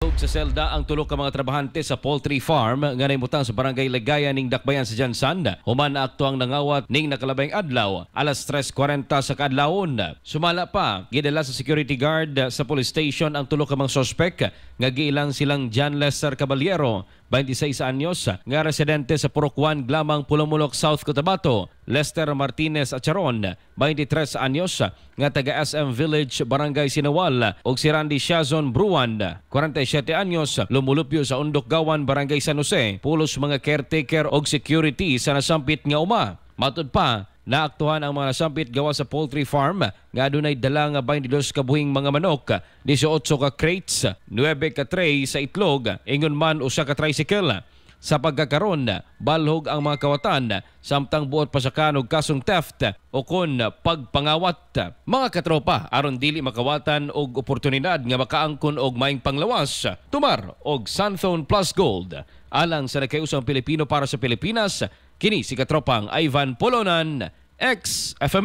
Sa selda ang tulo ka mga trabahante sa poultry farm nga nahimutang sa Barangay Ligaya ning Dakbayan sa GenSan. Human naakto ang nangawat ning nakalabay adlaw alas 3:40 sa kaadlawon. Sumala pa, gidala sa security guard sa police station ang tulo ka mga suspect nga giilang silang John Lester Caballero, 26 anyos, nga residente sa Purok 1, Glamang, Polomolok, South Cotabato; Lester Martinez Acharon, 23 anyos, nga taga SM Village, Barangay Sinawal; ug si Randy Shazon Bruan, 47 anyos, lumulupyo sa Undok Gawan, Barangay San Jose, pulos mga caretaker og security sa nasampit nga uma. Matud pa, naaktuhan ang mga nasampit gawa sa poultry farm nga adunay dala nga 22 ka buhing mga manok, 18 ka crates, 9 ka tray sa itlog, ingon man usa ka tricycle. Sa pagkakaron, balhog ang mga kawatan samtang buot pasakan og kasong theft o kon pagpangawat. Mga katropa, aron dili makawatan og oportunidad nga makaangkon og maayong panglawas, tumar og Xanthone Plus Gold. Alang sa nagkayusang Pilipino para sa Pilipinas, kini si katropang Ivan Polonan, XFM.